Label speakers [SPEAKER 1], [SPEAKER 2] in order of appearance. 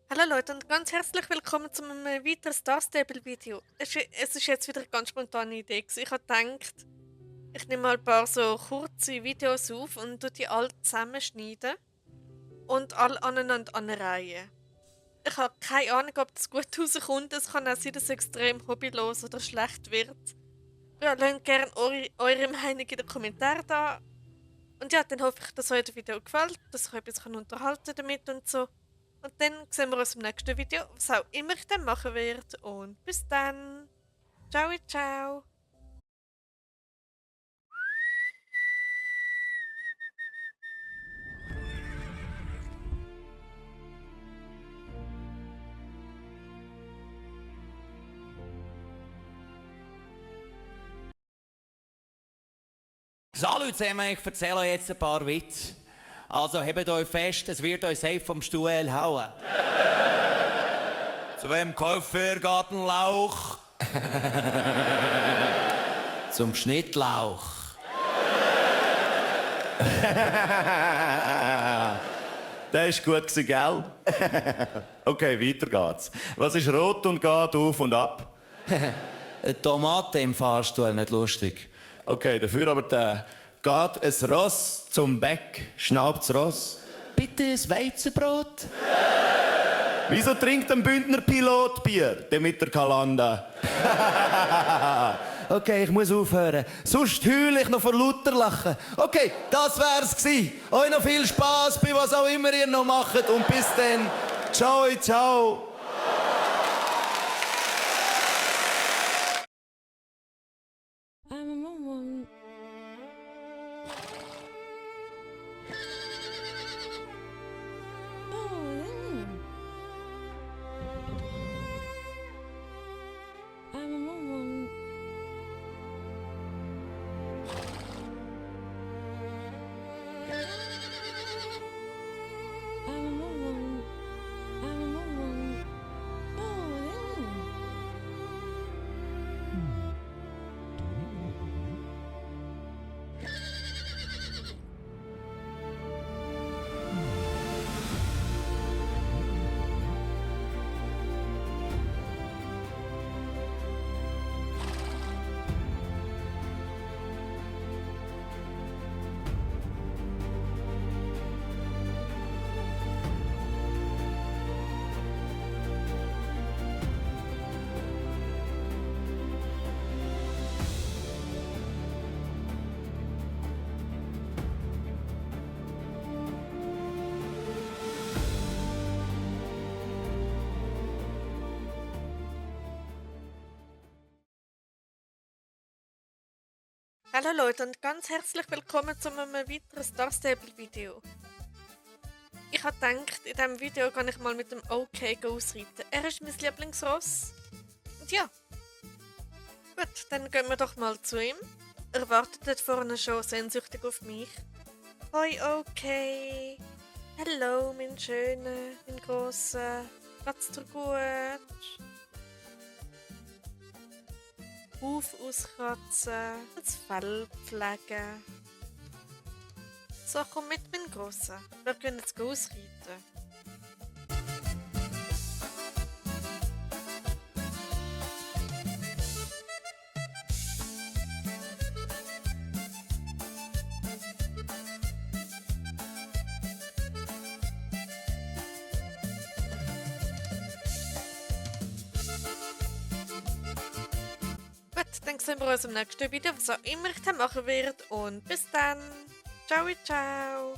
[SPEAKER 1] Hallo Leute und ganz herzlich willkommen zu einem weiteren Star Stable Video. Es ist jetzt wieder eine ganz spontane Idee gewesen. Ich habe gedacht, ich nehme mal ein paar so kurze Videos auf und tue die alle zusammenschneiden und alle aneinander anreihen. Ich habe keine Ahnung, ob das gut rauskommt. Es kann auch sein, dass es extrem hobbylos oder schlecht wird. Ja, lasst gerne eure Meinung in den Kommentaren da. Und ja, dann hoffe ich, dass euch das Video gefällt, dass ich euch ein bisschen unterhalten damit und so. Und dann sehen wir uns im nächsten Video, was auch immer ich dann machen werde. Und bis dann. Ciao, ciao.
[SPEAKER 2] Salut zusammen, ich erzähle euch jetzt ein paar Witze. Also hebt euch fest, es wird euch safe vom Stuhl hauen. Zu wem kauft ihr Gartenlauch? Zum Schnittlauch.
[SPEAKER 3] Das war gut, gell? Okay, weiter geht's. Was ist rot und geht auf und ab?
[SPEAKER 2] Eine Tomate im Fahrstuhl, nicht lustig.
[SPEAKER 3] Okay, dafür aber der geht ein Ross zum Beck, schnaubt das Ross.
[SPEAKER 2] Bitte ein Weizenbrot?
[SPEAKER 3] Wieso trinkt ein Bündner Pilot Bier, damit er kann landen?
[SPEAKER 2] Okay, ich muss aufhören. Sonst heule ich noch vor lauter Lachen. Okay, das wär's gsi. Euch noch viel Spaß bei was auch immer ihr noch macht. Und bis dann. Ciao, ciao.
[SPEAKER 1] Hallo Leute und ganz herzlich willkommen zu einem weiteren Star Stable Video. Ich habe gedacht, in diesem Video kann ich mal mit dem OK ausreiten. Er ist mein Lieblingsross. Und ja. Gut, dann gehen wir doch mal zu ihm. Er wartet dort vorne schon sehnsüchtig auf mich. Hoi OK. Hallo, mein Schöner, mein Grosser. Geht's dir gut? Huf auskratzen, das Fell pflegen. So, komm mit, mein Grosser. Wir können jetzt ausreiten. Gut, dann sehen wir uns im nächsten Video, was auch immer ich dann machen werde. Und bis dann. Ciao, ciao.